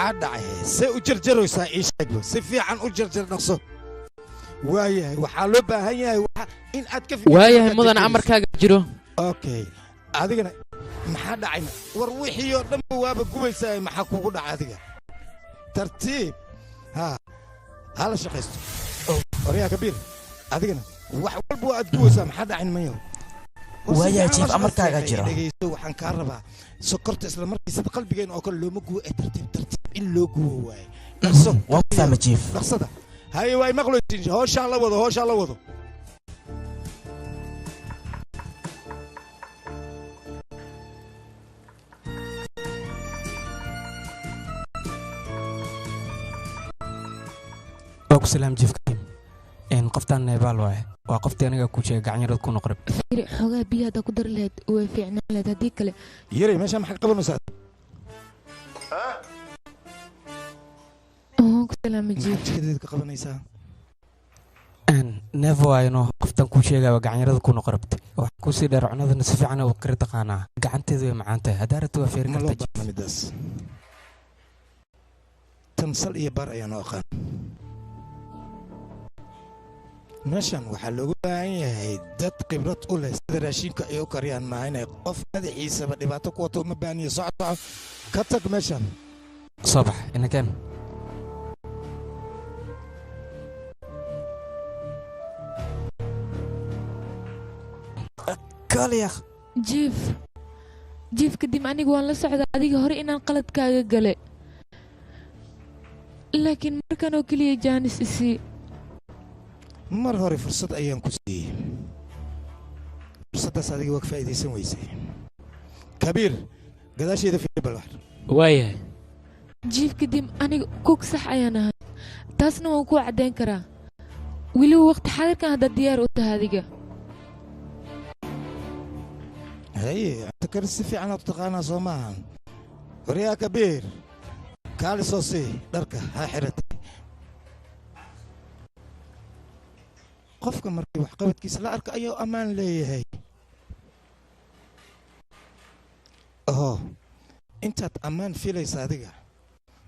Maxaa dhacay? See u jarjaraysaa? Ii sheegba, si fiican u jarjar, dhaqso. Waayahay, waxaa loo baahan yahay waxa in aad ka fikirto Waayahay markaad mudane, jarjarayso. Amarkaaga jiro. Okay, adigana maxaa dhacayna? War wixii oo dhanba waaba gubaysaa, maxaa kugu dhacay adiga? Tartiib, ha hala shaqaysto. Oryaa Kabiir, adigana wax walba waa aad gubaysaa, maxaa dhacayn mayo? Waayahay jiif, amarkaaga jiro. Dhegayso, waxaan kaa rabaa sokorta isla markii sida qalbigeena oo kale looma gubo ee tartiib tartiib in loo gubo waaye. Dhaqso. Waan ku fahmay, jiif. Dhaqsada. Haye, waa maqloysin, howshaa la wado, howshaa la wado. Waa ku salaam, jiif Kariim. Qoftaan Neebaal waaye, waa qoftii aniga ku sheegay gacanyarad ku noqrab. Fiiri, xoogaa biyo haddaa ku dari lahayd way fiicnaan lahayd, haddii kale. Yaray, meeshaa maxaa ka qabanaysaa? Waan ku salaamay, jiif. Maxaad jikadeeda ka qabanaysaa? Neef waayno, qoftan kuu sheegaya waa gacanyarada ku noqrabta. Waxaa kusii dheer cunadana si fiican u kari taqaanaa, gacanteedu way macaan tahay. Haddaa rabto waa feerin Ma loo kartaa, jiif. baahna midaas. Tan sal iyo bar ayaan u aqaan. Meeshan waxaa loogu baahan yahay dad khibrad u leh sida raashinka ay u kariyaan, maaha inay qof madaxiisaba dhibaato ku wato. Uma baahniyo. Soco, soco, ka tag meeshan. Soo bax, inakeen. Kaaliya. Jiif, jiif, kadib aniga waan la socdaa adiga hore inaan qaladkaaga gale, laakiin markan oo keliya jaanis isii. Mar hore fursad ayaan ku siiyey, fursaddaas adiga waa ka faa'iidaysan weysay. Kabiir, gadaasheeda fiiri bal wax. Waayahay. Jiif, kadib aniga kug sax ayaan ahay, taasna waan kuu caddayn karaa weliba waqti xaadirkan haddaad diyaar u tahay adiga. Haye, cunto karis si fiican aad u taqaanaa, soo maahan? Waryaa Kabiir, kaali soo sii dharka ha xiratay. Qofka markii waxqabadkiisa la arko ayuu ammaan leeyahay. Oho, intaad ammaan filaysa adiga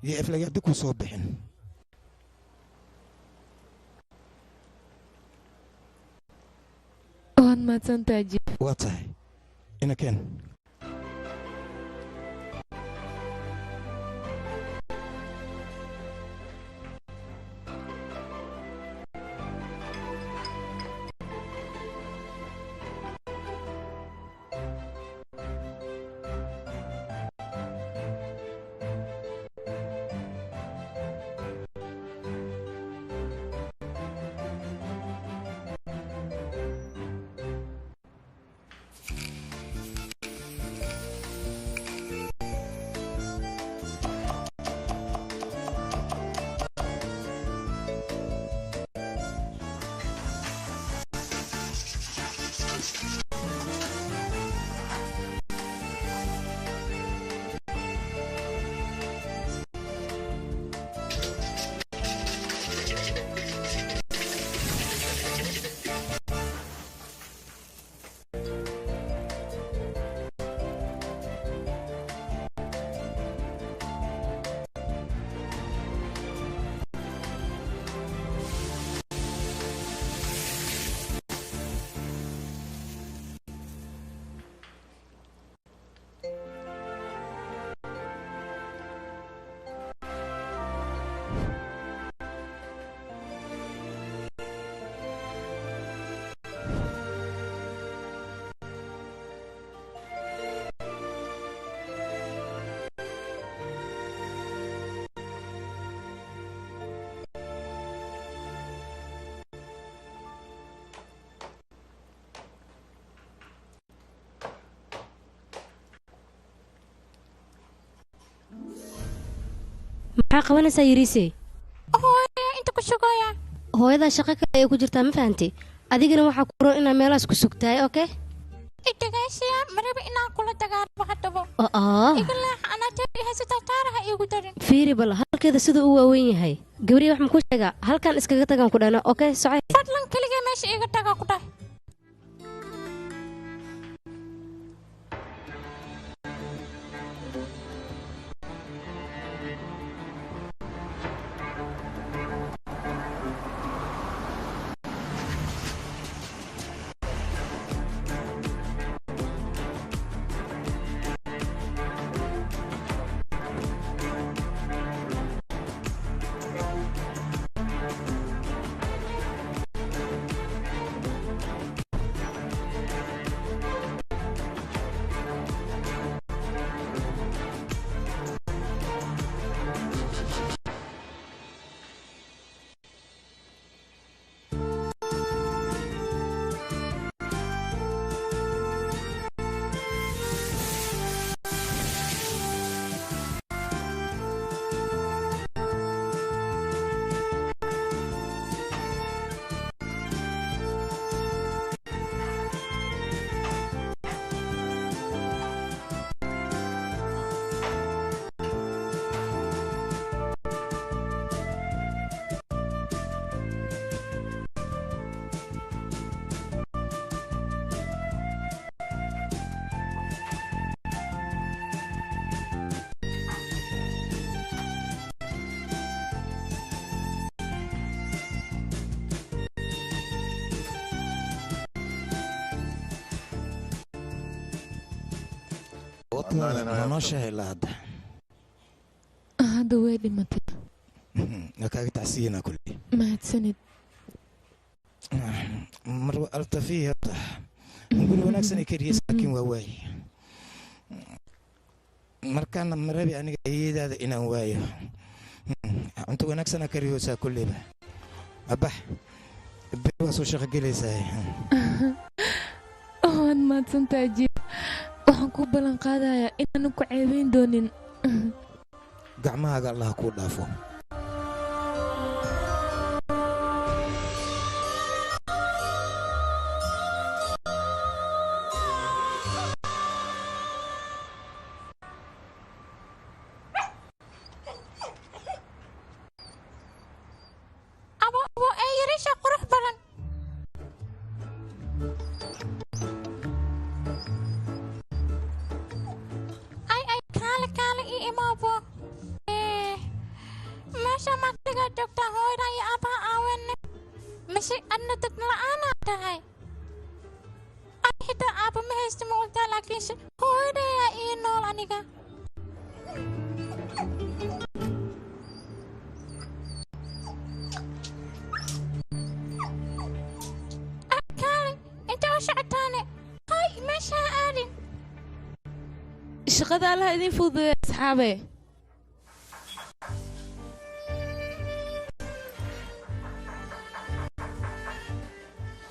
iyo aflagaadi kuu soo bixin. Waad mahadsantahay, jiif. Waa tahay, inakeen. Maxaa qabanaysaa, yariise? Hooyo, inta ku sugaya. Hooyadaa shaqo kale ay ku jirtaa, ma fahantay? Adigana waxaa ku roon inaa meelahaas ku sugtahay, okay? Idhagaysiya, maraba inaan kula dagaalamo haddaba. Oo. Iga leex, anaa taari haysataa, taaraha iigu darin. Fiiri bal halkeeda siduu u waaweyn yahay. Gabriya, wax makuu sheegaa? Halkan iskaga tagaan ku dhana, okay? Socay. Fadlan keligaa meesha iiga tagaa ku dhahay. Carruurtaada ma nooshahay ilaa hadda? Hadda way dhimatay. Waa kaaga tacsiyanaa kulli. Mahadsanid. Marwa Altafiya horta guri wanaagsan ay kariyeysa, laakiin waa waaye markaana marabi aniga ayeedaada inaan waayo. Cunto wanaagsanaa kariyeysaa kulleyba. Abax, beri waa soo shaqo gelaysaa. Waad mahadsantahay, jiif. Waxaan ku ballan qaadayaa inaanan ku ceebayn doonin. Gacmahaaga Allah kuu dhaafo. Abo, abo, ee yarisha qurux badan. Ay, ay, kaale, kaale ii imaabo. Ee, meesha maqliga joogtaa, hooyada iyo aabaha aawen mise adna dad la'aanaa tahay? Ay, xitaa aaba ma haysta, ma ogtaa? Laakiinse hooyadayaa ii nool aniga. Ay, kaale, inta u socotaane? Hay, meesha ha aadin. Shaqada Allaha idin fududeeya, asxaabe.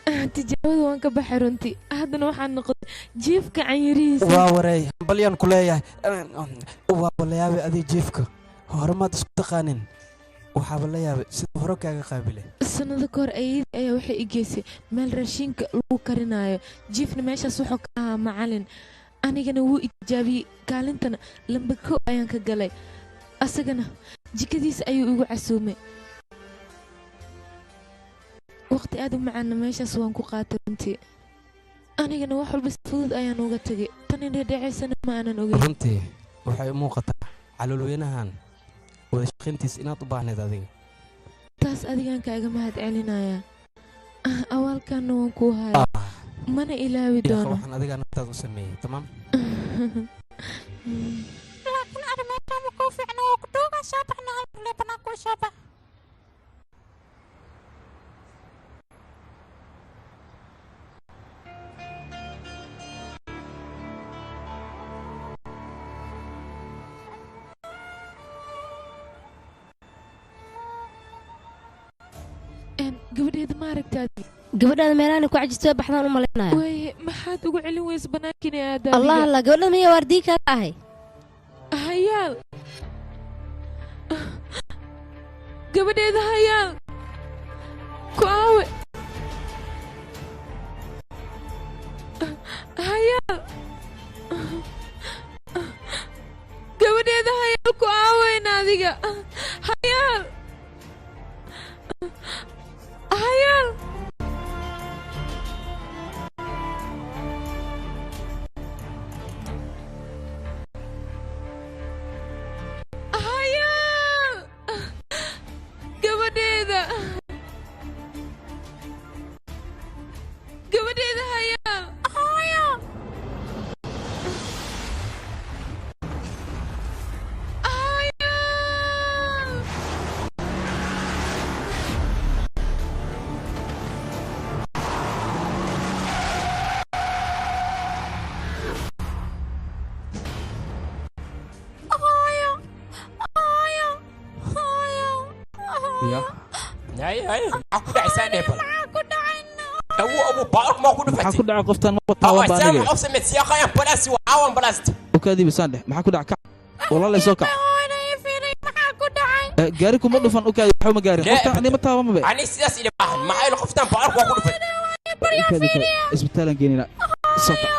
Tijaabada waan ka baxay runtii. Haddana waxaan noqday jiifka canyarihiisa. Waa wareey, hambalyaan ku leeyahay. Waaba la yaabay, adiga jiifka hore maad isku taqaanin? Waxaaba la yaabay sida hore kaaga qaabile. Sanado ka hor ayeydii ayaa waxay i geysay meel raashinka lagu karinayo. Jiifna meeshaas wuxuu ka ahaa macalin, anigana wuu i tijaabiyey. Kaalintana lamba kow ayaan ka galay. Asagana jikadiisa ayuu igu casuumay. Waqti aad u macaanna meeshaas waan ku qaatay runtii. Anigana wax walba si fudud ayaan uga tegay. Tan inay dhacaysana ma aanan ogeyn. Runtii waxay u muuqataa caloolweynahan wada shaqayntiis inaad u baahnayd adiga. Taas adigaan kaaga mahad celinayaa. Ah, awaalkanna waan kuu hayaa, mana ilaawi Yaqa, doono. Waxaan adigaa naftaada u sameeyey, tamaam. Laakiin ari meesha ma kuu fiicna, waa ku dhuugaa. Soo baxna halkale, banaanka u soo bax. Gabadheeda ma aragta adiga? Gabadhaada meelahan ku cajisto, baxdaan u malaynaya. Waaye, maxaad ugu celin weysa banaanka inay aada? Allah Allah, gabadha miya waardii kaaga ahay? Hayaal, gabadheeda hayaal ku aawe? Hayaal, gabadheeda hayaal ku aaweyna adiga? Hayaal, hayaal. Hayaal, gabadheeda, gabadheeda hayaal. Hooyo. Hayaal. Hooyo, hooyo, hooyo. Ya. Hay hay, maxaa ku dhacaysaa dheh bal? Maxaa ku dhacay? Awo, awo, baalku maa ku Maxaa dhufatay? ku dhacay qoftan? Ma taawan baa Saa aniga. maxaa u sameyd siyaaqa ambalaasi waa caawa ambalaasta. Ukaadii bisaan dheh. Maxaa ku dhacay? Kac. Walaalay, soo kac. Hooyada ii fiiray, maxaa ku dhacay? Gaari kuma dhufan, ukaadi, waxba ma gaarin. Lee, Qoftan ani ma taaban ba. Ani sidaas ila baahan, maxaa yeelay qoftan baalku waa ku dhufay. Ukaadi, ukaadi. Isbitaalaan geenina. Soo kac.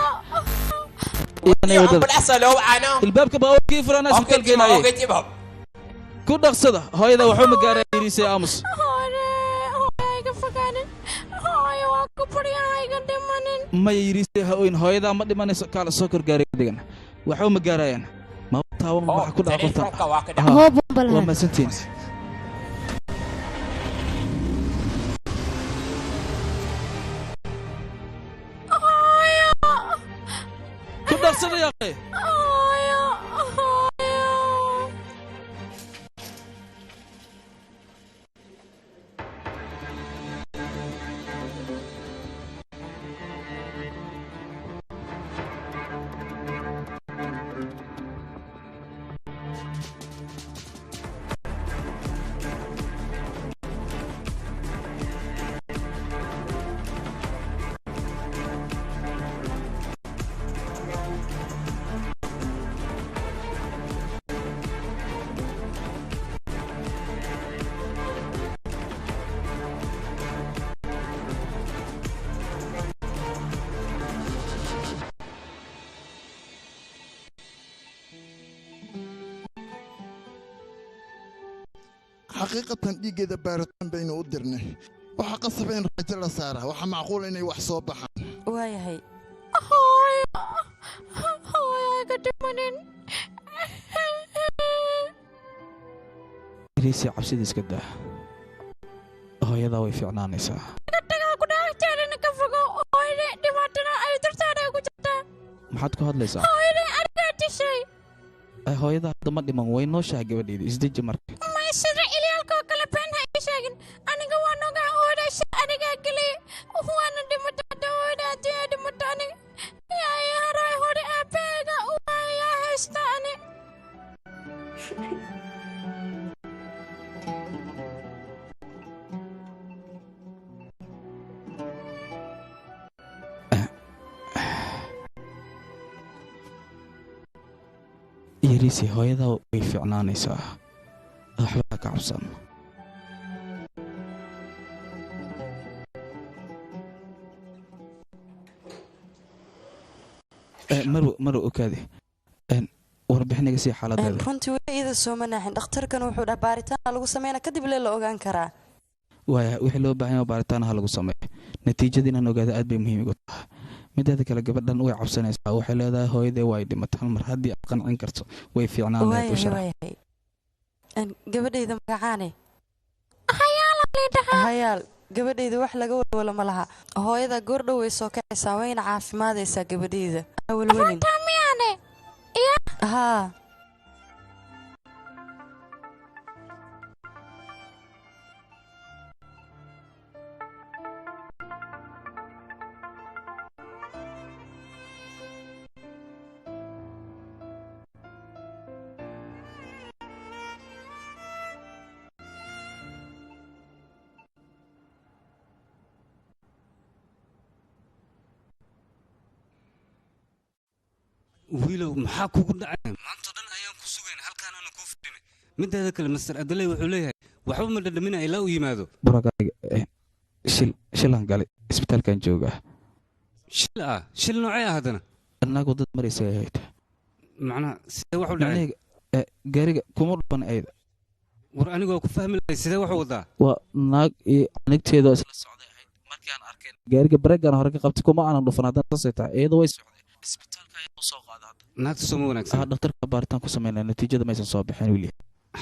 Iyaanay Iyo wadada. ambalaasa loo wacaano. Ilbaabka baabuurkii furana, isbitaal geenaaye. Okay, tiba. Ku dhaqsada. Hooyada waxba ma gaarin, yiriisay aamus. Hooyo, hooyo, iga fogaanin. Hooyo, waa ku baryaa, iga dhimanin. Maya, yiriisay, ha oyn. Hooyadaa ma dhimanayso. Kaala soo kor gaariga degan. Waxba ma gaarayaan. Ma taaban, waxa ku dhacay qoftan? Telefoonka waa ka dhacay. Aha. Hoob balaha. Waa mahadsantihiin. Hooyo. Ku dhaqsada, yaaqe. Hooyo. Xaqiiqatan dhiiggeeda baaritaan baynu u dirnay. Waxaa qasaba in raajo la saaraa. Waxaa macquul inay wax soo baxaan. Waayahay. Hooyo, hooyo, iga dhimanin. Yariisay, cabsida iska daa, hooyadaa way fiicnaanaysaa. Iga tagaa ku dhaagteedana ka fogow. Hooyada dhibaatana ay dartaada ku jirtaa. Maxaad ku hadlaysaa? Hooyada anigaa dishay. Hooyada hadda ma dhiman, way nooshahay gabadheeda. Isdeji marka. May, sida ilyaalkoo kale been ha ii sheegin. Aniga waan ogaa, hooyada shil anigaa geliyay, waana dhimata hadda. Hooyada haddii ay dhimato, aniga yaa ii haray? Hore aabahayga waa yaa haysta ani. Yariisay, hooyadaa way fiicnaanaysaa, waxba ha ka cabsan. Marwo, marwo, okaade. Warbixin iga sii xaaladeeda. Runtii weli iyada sooma naaxin. Dhakhtarkan wuxuu dhaha baaritaan lagu sameyna, kadib lee la ogaan karaa. Waaya, wixii loo baahan yahay baaritaanaha lagu sameeyo. Natiijada inaan ogaado aad bay muhiim igu tahay. Mideeda kale, gabadhan way cabsanaysaa. Waxay leedahay hooyadee waa ay dhimatay. Hal mar haddii aad qancin karto, way fiicnaan lahayd. U Waayahay. sharax. Waayahay. Gabadhayda magacaane? Hayaala liidhahaa. Hayaal, gabadhayda wax laga walwalo ma laha. Hooyada goordhow way soo kacaysaa, wayna caafimaadaysaa gabadhayda. Ha walwalin. Runtaa miyaane? Iya. Haa. Wiilow, maxaa kugu dhacay? Maanta dhan ayaan ku sugayn halkaanana kuu fadhinay. Mideeda kale, Master Adaley wuxuu leeyahay waxba ma dhadhamina ilaa uu yimaado. Buragayga, shil shilan galay, isbitaalkan joogaa. Shil ah? Shil noocee ah haddana? Annagu dad maraysa ay ahayd. Macnaha sidee wax u dhacay? Macnahayga, gaariga kuma dhufan ayda. War anigu waa ku fahmi lahay, sidee wax u wadaa? Waa naag iyo anigteeda oo isla socday ahayd. Markaan arkay gaariga bareegaan hore ka qabtay, kuma aanan dhufan. Haddana saasay tahay, iyada way socday, isbitaalka ayaa u soo qaaday hadda. Naagta sooma wanaagsan? Ah, dhakhtarka baaritaan ku sameynaya, natiijada maysan soo bixin weli.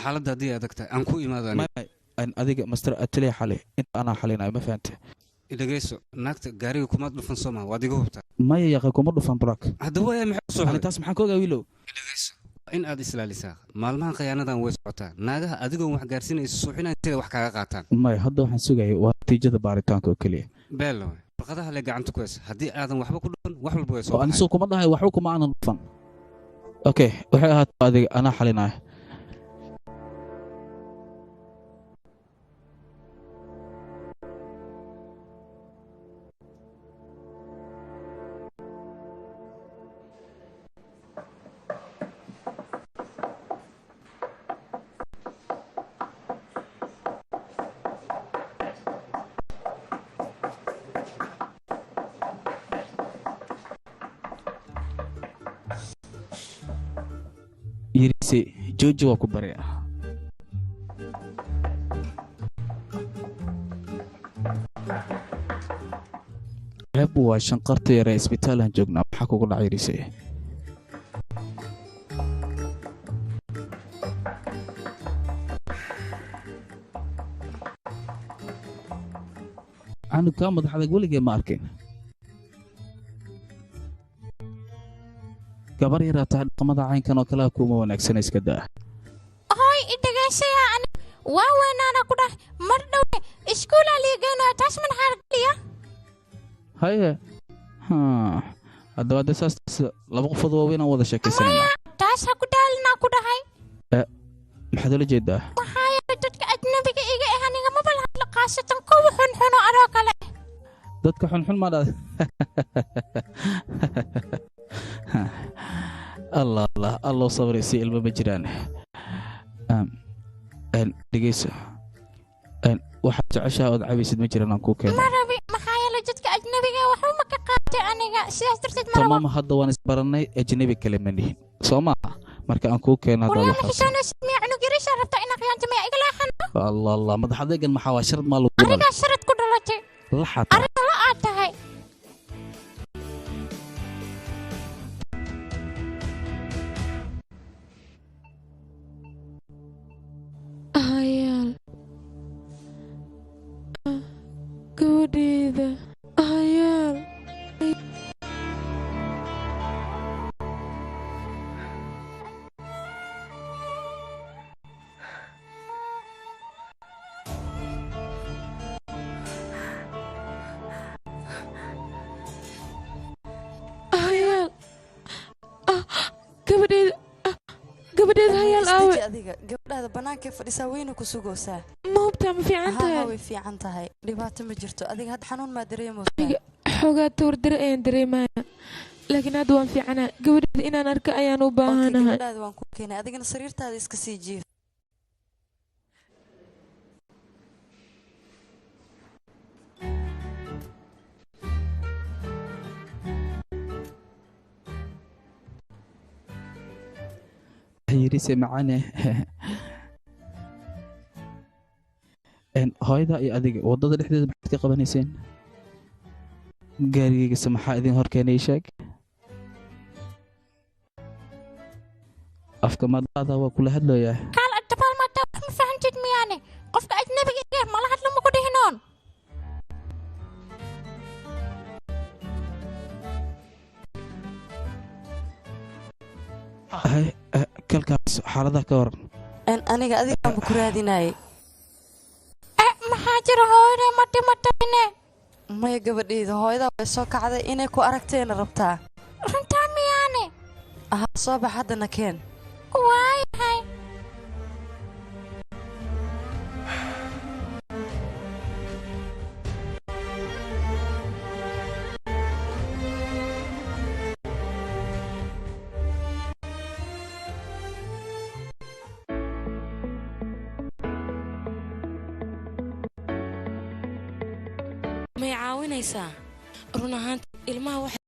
Xaaladda haddii adag tahay, aan ku imaado aniga. May, adiga Master Atelier xali, inta anaa xalinayo, ma fahante? Dhegeyso, naagta gaariga kumaad dhufan soo maha? Waad iga hubtaa? Maya yaqay, kuma dhufan, Burak. Hadda waaya, maxay u soo Ani taas maxaan ka ogaa, wiilow? Dhegeyso, waa in aad islaalisaa. Maalmahan khiyaanadan way socotaa. Naagaha adigoon wax gaarsiinaysa suuxinaya sida wax kaaga qaataan. Maya, hadda waxaan sugayay waa natiijada baaritaanka oo keliya. Beelo warqadaha le gacanta ku haysa. Haddii aadan waxba ku dhufan, wax walba way soo Oo ani baxay. soo kuma dhahay waxba kuma aanan dhufan. Okay, waxay ahaatay adiga anaa xalinaya. Yariise, jooji, waa ku barya. Ceeb waa shanqarta yare, isbitaalaan joognaa. Maxaa kugu dhacay, yariise? Canug kaa madax adag weligee ma arkin. Gabar yaraa tahay, dhaqamada caynkan oo kalea kuuma wanaagsana, iska daa. Hoy, idhegeysayaa, ani waa weynaana ku dhah. Mar dhowe iskuulaa liigeynaya, taas man xaargeliya. Haye. Ha, haddaba dee saas laba qofood waaweyn aan wada sheekaysanayna. Taas ha ku daalinaa ku dhahay. Maxaad ula jeedaa? Waxaa yeelay dadka ajnabiga iga eh aniga maba la hadlo, khaasatan kuwa xunxuno anoo kale. Dadka xunxun ma dhad? Allah, Allah, allow sabray si ilmo ma jiraan. Dhegeyso. Waxaad jeceshaha ood cabaysid ma jiraan aan kuu keeno? Ma rabi, maxaa yeelay dadka ajnabiga eh waxba ma ka qaatay aniga, sidaas darteed ma rabo. Tamaam, hadda waan isbarannay, ajnabi kale ma nihin soo maaha? Marka aan kuu keeno haddaad Waryaa, ma waxaas xishoonaysid miya? Cunug yarishaa rabtaa inaa khiyaanto miya? Igala xano. Allah Allah, madax adeegan maxaa waa sharad maa lagu dhalay? Adigaa sharad ku dhalatay. La xataa. Ariga la aad tahay. Hayaal, gabadheyda, hayaal. Hayaal, gabadheyda, gabadheyda hayaal aawe. Isdeji adiga, gabadhaada bannaankay fadhisaa, weyna ku sugaysaa. Ma hubtaa, ma fiican Haa, tahay? Way fiican tahay, dhibaato ma jirto. Adiga hadda xanuun maa dareemaysaa? Aniga xoogaa tawardare ayaan dareemaya, laakiin hadda waan fiicanaa. Gabadheyda inaan arka ayaan u Okay, baahanahay. gabadhaada waan ku keenay, adigana sariirtaada iska sii jiif. Yiriise macaane. Hooyada iyo adiga waddada dhexdeeda maxaad ka qabanayseen? Gaarigaygase maxaa idin hor keenay? Ii sheeg. Afka madlaada waa kula hadlayaa. Kaal dabaal mataa, wax ma fahantid miyaane? Qofka ajnabiga eh mala hadlo ma ku dhihinoon. Hay, kalkaas xaaladaha ka waran. Aniga adigaanba ku raadinayay. Maxaa jira? Hooyaday ma dhimatayne? Maya gabadheyda, hooyadaa way soo kacday, inay ku aragtayna rabtaa. Runtaa miyaane? Aha, soo bax haddana keen. Waayahay. May caawinaysaa run ahaanta ilmaha waxa